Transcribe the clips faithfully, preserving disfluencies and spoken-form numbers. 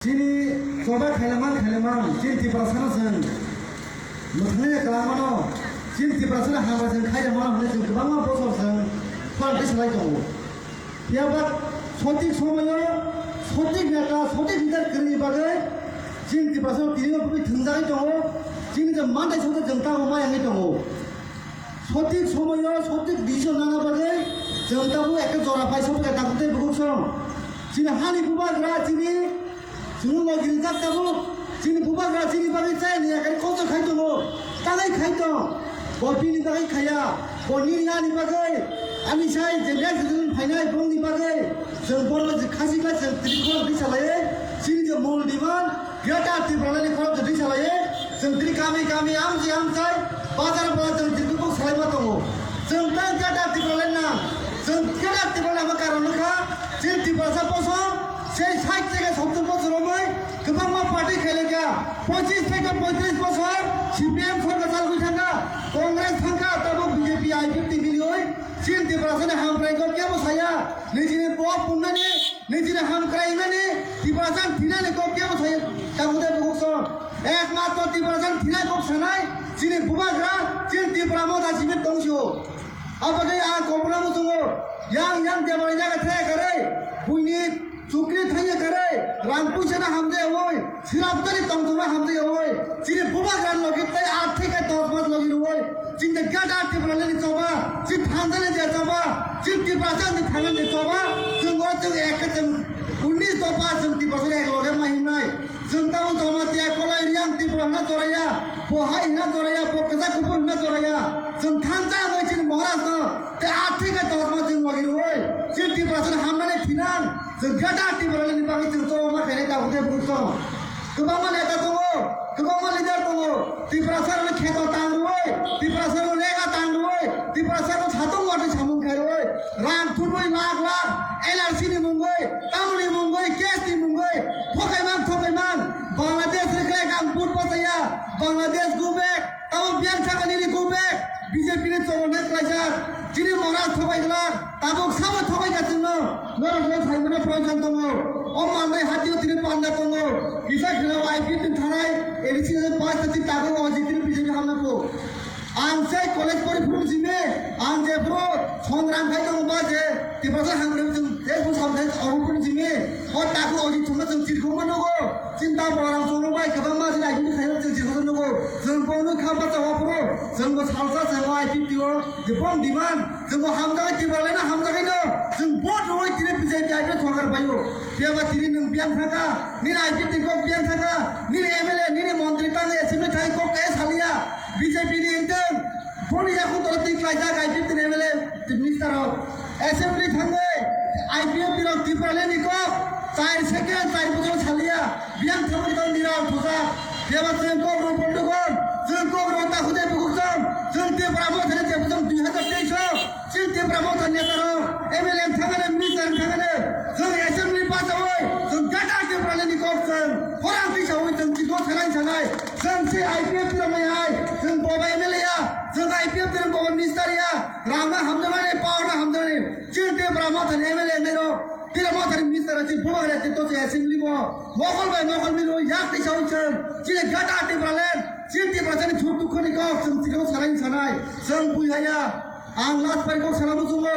Chini choba khailaman khailaman, chini Tiprasano chwng mwthangwi kwlangmano, chini Tiprasano hambai chwng khairokmano hwnwi chwng kwbangma bosor chwng plan khe salai tongo. Phiyaba sothik somoyo sothik neta, sothik leader kwrwini bagwi chini Tiprasano tini bo bwbwi thwngjagwi tongo. Chini je manthai songkhe chwng tabuk ma yangwi tongo. Sothik somoyo sothik decision nana bagwi chwng tabuk ekta jora phai sophaikha takhuk tei bukhuk song. Chini hani bubagra chini chwngno logi rijak tabuk. Chini bubagra chini bagwi chayani yakhai kotor khai tongo. Tangwi khai tong. Bo bini bagwi khaiya. Bo nini ani bagwi. Ani sai je next generation phainai bongni bagwi. Chwng borok je khasi kha chwng tini khorang twi salaiwi. Chini je mol demand. Greater Tipraland ni khorok jotwi salaiwi, chwng tini kami kami amchai amchai bazar bazar chwng tini kok salaima tongo. Chwng tei Greater Tipraland nang, chwng Greater Tipraland hwnma karon wngkha, chini Tiprasa bosong sei sait theke sottor bosor romwi kwbangma party khailekha, pochis theke poitris bosor C P M sorkar chalgwi thangkha, Congress thangkha, tabuk B J P I P T miliwi chini Tiprasani hamkraikok kebo saya, nijini bo punani Nijini hamkraimani Tiprasa thinani kok kebo sai tabuk tei bukhuk song. Ekmatro Tiprasa thinai kok sanai chini bubagra chini Tipra Motha simi tongsio. Abagwi ang kobra muchungo yang yang debari jaga thaya kare buini chukri thangya kare rang puisa na hamjaya oi. Siraptari tongthokma hamjak oi, chini bubagra logi tei atheke dos mas logi rwoi, chini gada Tipraland ni choba, chini thansa ni je choba, chini Tiprasa ni thangsa ni choba, chwng o chwng ek khe chwng unnis dopha chwng Tiprasa ek loge ma himnai. Chwng tamo Jamatia Kolai Riang Tipra hwnna choraya, bo hai hwnna choraya, bo kwchak kuphur hwnna choraya. Chwng thansa wngwi chini Maharaj no tei atheke dos mas chwng logi rwoi, chini Tiprasa ni hamnani thinang. Chwng gada Tipraland ni bagwi chwng choba ma khainai tabuk tei bukhuk song. Kwbangma neta tongo, kwbangma leader tongo. Tiprasa rokni kheto tang rwoi, Tiprasa rokni lega tang rwoi, Tiprasa rokni satung watwi samung khai rwoi. Rang thumwi lakh lakh, N R C ni mungwi, tamoni mungwi, case ni mungwi, thokaiman thokaiman. Bangladesh rwkhlai ang vote bachaya, Bangladesh go back. Abo biyang thangani ni go back, B J P ni chongol nai klaijak. Chini Maharaj thobai glak, tabuk sabo thobai ka chwngno. Norok no saimano proyojon tongo. O manbai hatio tini panda tongo. Kisa kheno I P F ni thanai, A D C ni pass tati tago o jitini B J P hamna ko. Ang sei college pori phuru jime, ang je phuru songram khai tongo ba je, Tiprasa hamrem chwng je phuru samthai obo phuru jime. O takhuk o jitungma chwng chirkhokma nugo. Chini ta borang chwng bai kwbangma chini I P F ni khairok chwng chirkhokma nugo. Chwng bongno kha bacha o phuru. Chwng bo salsa chwng o I P F tio. Jebong demand. Chwng bo hamjagai Tipraland no hamjagai no. Chwng vote rwui tini B J P I P F sorkar paio. Phiya ba tini nwng biyang thangkha. Nini I P F ni kok biyang thangkha. Nini M L A, nini montri tangwi assembly thangwi kok kaya saliya. B J P ni wngtwng. Boni yakung tolo twi klaijak I P F ni M L A, minister rok. Assembly thangwi I P F ni rok Tipraland ni kok char second, char bosor saliya. Biyang thangwi tong nira thujak. Biyaba chwng kok rw pondokon, chwng kok rw takhuk tei bukhuk chwng, chwng Tipra Motha ni je bwswng dui hazar teis o, chwng Tipra Motha neta rok, M L A thangani, minister thangani, chwng assembly pachawi, chwng gada Tipraland ni kok chwng, khorang tisawi chwng chikon sanai sanai, chwng se I P F ni rok nai hai, chwng boba M L A ya, chwng I P F ni rok boba minister ya, rang no hamjakmani, power no hamjakmani, chwng Tipra Motha ni M L A nai rok, Tipra Motha ni minister ya, chwng boba ya, chwng to se assembly bo, mokol bai mokol milo, yak tisawi chwng, chini gada Tipraland, chini Tiprasa ni thuk dukhu ni kok, chwng chikon sanai sanai, chwng bui haya. Ang last bai kok sana muchungo,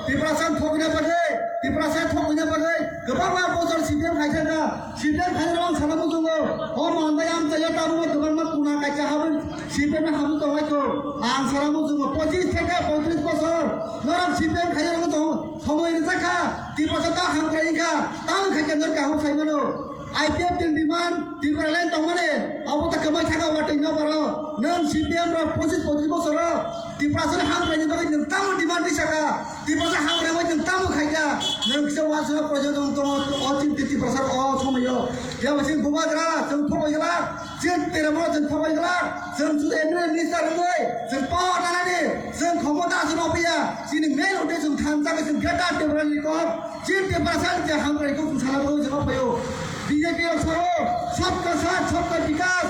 Tiprasa thokna bagwi, Tiprasa thokna bagwi, kwbangma bosor C P M khai thangkha, C P M khai rok ang sana muchungo, o manbai ang chaya tabukbo kwbangma kuna kaisa habwi C P M ni habwi tongai ko, ang sana muchungo, pochis theke poitris bosor, norok C P M khai rok tong, somoi rijak kha, Tiprasa ta hamkrai wngkha, tamo khai kendor kaham sai mano. I P F ni demand Tipraland tongmani abo ta kwbai thaka watwi no baro nwng C P M rok pochis poitris bosor rok Tiprasa ni hamkrai ni bagwi nwng tamo demand ri saka Tiprasa hamkrai bai nwng tamo khaika nwng kisa wasuna project tong tongo o chini Tiprasa o somoyo ya basi bubagra chwng thobai gala chwng teremo chwng thobai gala chwng sudu M L A minister wngwi chwng power nanani chwng khomota aswk no piya chini main uddesho chwng thansa chwng greater Tipraland ni kok Chini Tiprasa ni je hamkrai kok sala bo jawab payo. B J P rok sao, sabka saath, sabka vikas.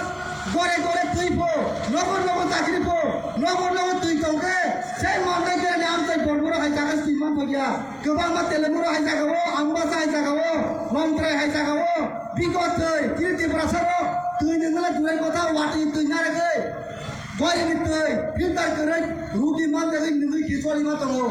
Gore gore twi pho, nogor nogor chakri pho, nogor nogor twi tongkhe, sei mantai kerani amchai Bormoro hai jaga si man thokya. Kwbangma Telemuro hai jaga o, Ambasa hai jaga o, Longtrai hai jaga o, bigo twi, chini Tiprasa rok twi ni nala jurai kotha watwi twi narekhe. Gore ni twi, filter kwrwi, rugi man jagwi nugwi kichori ma tongo.